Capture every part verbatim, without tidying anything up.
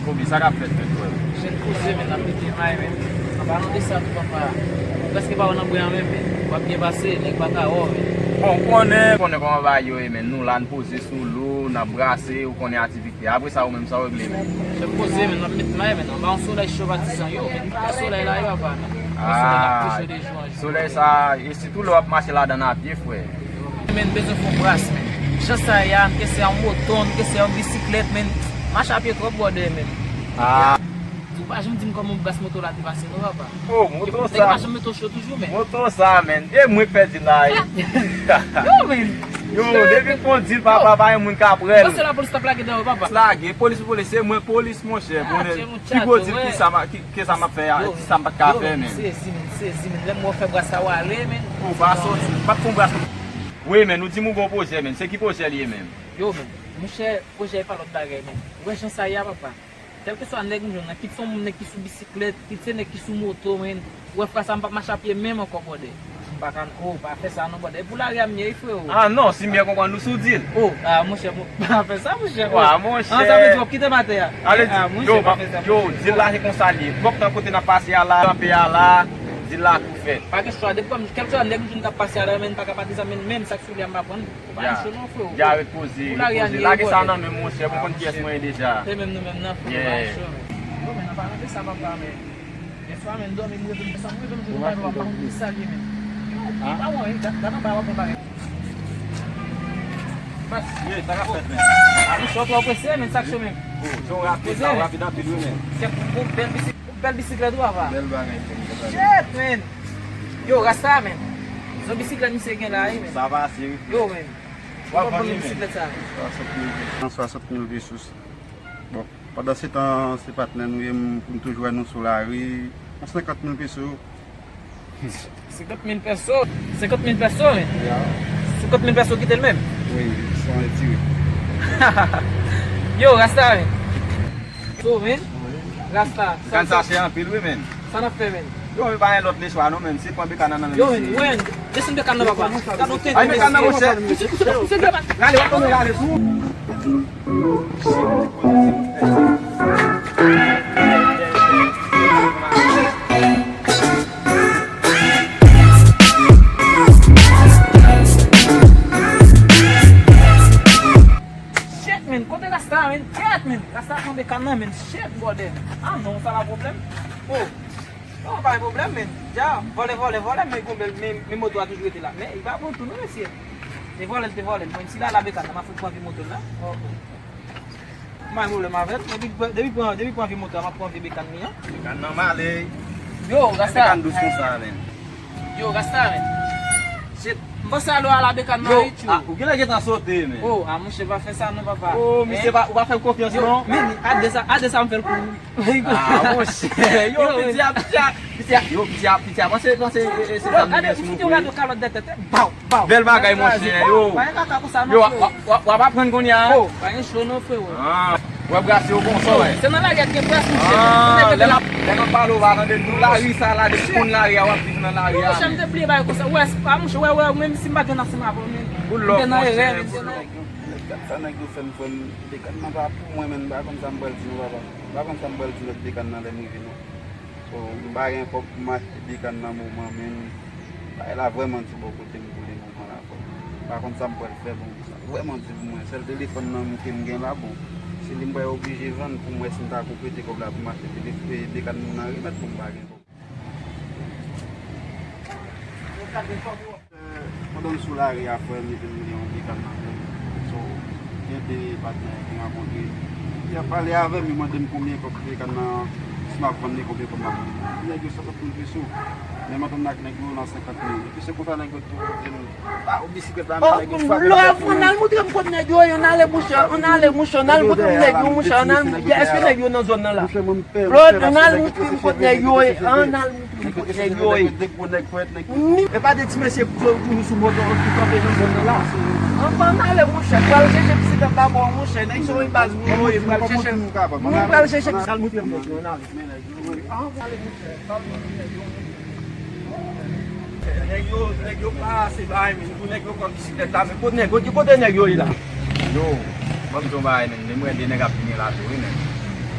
Kobe, sa k ap fèt, frè m? Jèn koze, men, n ap mete may, men. An palan de sa tou, papa. Ou prèske pa wè nan bwè an menm, men. W ap byen pase, nèg pa ka wè w, men. Bon, ou konnen, konnen kòman bagay yo ye, men. Nou la, n poze sou lou, n ap brase, ou konnen aktivite. Apre sa, ou menm, sa w regle, men? Jèn koze, men, n ap met may, men. Anba yon solèy cho patizan, yo, men. Yon solèy la, yo, papa, men. Yon solèy la, plis yo de jou an jou. Solèy sa, e sitou lè w ap mache ladan l a pye, frè. Men, bezwen fè yon bras, men. Jan sa ye a, m ke se yon moto, m ke se yon bisiklèt, men. Mache a pye twòp bòdè, men. Ah. Tou pa janm di m kòman bras moto la te pase, non, papa. Oh, moto sa. Nèg pa janm mete w cho toujou, men. Moto sa, men. E mwen k fè di la, e. Yo, men. Yo, depi fon di l, papa, pa gen moun k ap wè l. Panse lapolis t ap lage dèyè w, papa. Lage, polis pou polis, se mwen polis, monchè. Ah, konnen, tchè, pi gwo di l ki sa m a, ki, ki sa m ap fè a, ki sa m pa t ka fè, men. Sezi, men, sezi, men. Lè m wè w fè bras sa, w ale, men. Ou pa soti, m pa t fè yon bras. Wi, men, ou di m ou gon pwojè, men. Se ki pwojè li ye, men? Yo, men, monchè, pwojè e pa lòt bagay, men. Ou wè jan sa ye a, papa. Kèlkeswa nèg m jwenn nan, kit se yon nèg ki sou bisiklèt, kit se nèg ki sou moto, men. Ou wè fwa sa m p ap mache a pye menm ankò, bòdè. M pa ka, oh, pa fè sa non, bòdè. E pou lari a m ye, wi, freo. Ah non, si m byen konprann, nou sou di l. Oh, ah, monchè, pa fè sa, monchè. Wa, monchè. Ah, sa vle di w ap kite m atè a. Ale, ah, monchè, yo, pa fè sa, yo, monchè. Di l la, se konsa l ye. Fòk nan kote n ap pase a la, kanpe a la, di l la kou fèt. Pa gen chwa, depi kòm, kèlkeswa nèg m jwenn k ap pase a la, men, pa ka pati sa, men, menm sa k sou li a, m pa pran l. Ou pa gen cho non, freo. Ya, ret poze, ret poze. Lage sa nan men m, monchè, mwen konn kiyès mwen ye deja. Se menm nou menm nan, freo, pa gen cho, men. Yo, men, an palan de sa, papa, men. Yèswa, men, m dòmi, m reve, m desann, m reve, m jwenn yon bagay, papa, m pa konn kisa l ye, men. Yo, pa mwen, gad, gad anba, w ap wè bagay. Ye, sa k ap fèt, men? A, monchè, w twò prese, men, sa k cho, men. Oh, se yon rapid, la, w rapid anpil, wi, men. Kèk, yon bèl bisi-, yon bèl bisiklèt, wi, papa. Bèl bagay, frè m, bèl bagay. Shit, men. Yo, rasta, men. Se yon bisiklèt misye gen la, wi, men. Sa pase, wi, frè. Yo, men. W ap vann li, men. Swasant mil pesos. Bon, pandan se tan, se patnè nou ye, m, m toujou wè nou sou lari. Yon senkant mil peso. Senkant mil peso? Senkant mil peso, men? Ya. Senkant mil peso kite l menm? Wi, san retire. Yo, rasta, men. So, men. Wi. Rasta, sa, sa chè anpil, wi, men. Sa n ap fè, men? Yo, men pa gen lòt lechwa, non, men. Se pran bekàn nan, nan men. Yo, men, desann bekàn nan, papa. Ay, bekàn nan, monchè. Pouse, pouse, pouse, pouse, pouse. Rale, w ap tonbe, rale, sou. Shit, men. Kote rasta, men? Kèt, men. Rasta pran bekàn nan, men. Shit, bòdè. Ah, non, sa pa pwoblèm. Oh. Non, pa gen pwoblèm, men. Dja, vòlè, vòlè, vòlè, men gon bèl, men, men moto a toujou rete la. Men, li pa bon tou, non, mesye. Se vòlè l te vòlè l. Mwen, si l al la bekàn nan, m ap fout pran vye moto l la. Ok. M pa gen pwoblèm avè l. Depi, depi pran, depi pran vye moto a, m ap pran vye bekàn li an. Bekàn nan male. Yo, rasta. Bekàn dous konsa, men. Yo, rasta, men. Shit. M panse al la bekàn nan, wi, tchou. Ah, ou genlè gentan sote, men. Oh, ah, monchè, pa fè sa non, papa. Oh, misye pa, ou pa fè l konfyans, non. Men, a de sa, a de sa m fè l pou ou. Ah, monchè, yo, piti a, piti a, piti a, yo, piti a, piti a, panse, panse, e, e, se zam li gen sou nou, frè. Gade, ou fout yon kalòt dèyè tèt, baw, baw. Bèl bagay, monchè, yo. Pa gen kaka konsa non, frè. Yo, w ap, w ap, w ap aprann kounye a, hein? Oh, pa gen cho non, frè. Ah, w ap brase yo konsa, wè. Se nan lari a k gen plas, monchè. Ah, lè m ap, lè m ap pale, w pa tande, nou lari sa la, depi konn lari a, w ap viv nan lari a. Non, monchè, m te bliye bagay konsa. Wè, se pa, monchè, wè, wè, menm si m pa t jwenn ansanm avè w, men. Good luck, monchè, good luck. Nèg, gad sa nèg yo fè m, frè m. Bekàn nan pa pou mwen, men m pa konn sa m pral di nou, papa. M pa konn sa m pral di lòt bekàn nan lè m rive non. So, m pa gen kòb pou m achte bekàn nan moman, men bagay la vrèman di bò kote m pou le moman la, frè m. M pa konn sa m pral fè, bon, sa vrèman di pou mwen. Sèl telefòn nan m ke m gen la, bon, se li m pral oblije vann pou m wè si m ta ko prete kòb la pou m achte telef-, e, bekàn nan remèt pou m pa gen kòb. Pandan m sou lari a, frè m, epi m gen yon bekàn nan men m. So, gen de patnè ki rankontre. Li ap pale avè m, li mande m konbyen kòb bekàn nan, si m ap vann li, konbyen kòb m ap vann li. Nèg yo senkant mil peso. Men m antann ak nèg yo nan senkant mil. Epi se konsa nèg yo tou di m, ba ou bisiklèt la, men nèg yo frape tèt mwen. Lè w ap vann, al montre m kot nèg yo ye, ann ale, monchè, ann ale, monchè, ann al montre m nèg yo, monchè, ann al, èske nèg yo nan zòn nan la? Claude, ann al montre m kot nèg yo ye, ann al montre m kot nèg yo ye. E pa de ti mesye yo toujou sou moto ki kanpe nan zòn nan la. Ann, ann ale, monchè, pral chèche bisiklèt la pou w, monchè, nèg se yon baz moun yo ye, pral chèche, nou pral chèche, al montre m nèg yo, ann ale. Nèg yo, nèg yo pa se bay, men pou nèg yo pran bisiklèt la, men kote nèg yo, kote nèg yo ye la? Yo, ban m di yon bagay, men, men mwen de nèg ap vini la tou, wi, men.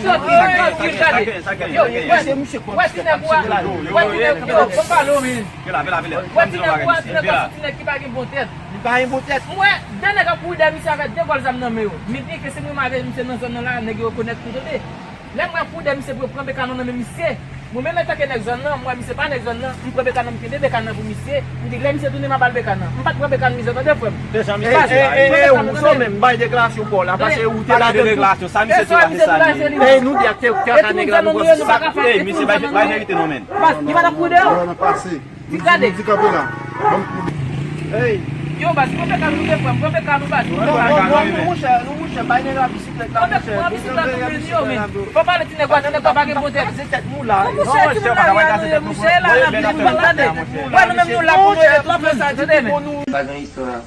Yo, trankil, trankil, gade. Yo, wè, wè ti nèg ou a, wè ti nèg, yo, fò m pale w, men. Wè ti nèg ou a, ti nèg ou a, se ti nèg ki pa gen bon tèt. Li pa gen bon tèt. M wè de nèg ap kouri dèyè misye avèk de gòl zam nan men yo. Men byenke se mwen m avèk misye nan zòn nan la, nèg yo rekonèt nou tande. Lè m wè kouri dèyè misye pou yo pran beka nan men misye. Mwen menm antanke nèg zòn nan, m wè misye pa nèg zòn nan, m pran beka nan, m kenbe beka nan pou misye. M di lè misye tounen m a ba l beka nan. M pa t pran beka nan misye tande frè m. Deja misye. Ey, ey, ey, ou sou menm, bay deklarasyon pa w la, paske ou te la de deklarasyon, sa misye te la, se sa li ye. Ey, nou di ak te, te ka nèg la, nou konn sa. Ey, misye, bay, bay verite non, men. Bas, li pa t ap kouri dèyè w? Ti gade. Di kanpe la. Ban m kouri. Ey. Yo, bas, pran beka nou de frè m, pran beka nou, bas. Non, non, non, non, monchè, non, monchè, bay nèg la bisiklèt la, monchè. Pran bisiklèt la, nou vini yo, men. Fò pale ti nèg la, ti nèg la pa gen bon tèt. Kraze tèt nou la. Non, monchè, ti moun la, monchè, la, la, la, gade. Wè, nou menm nou la pou nou ede tout moun, tande, men. Pa gen istwa.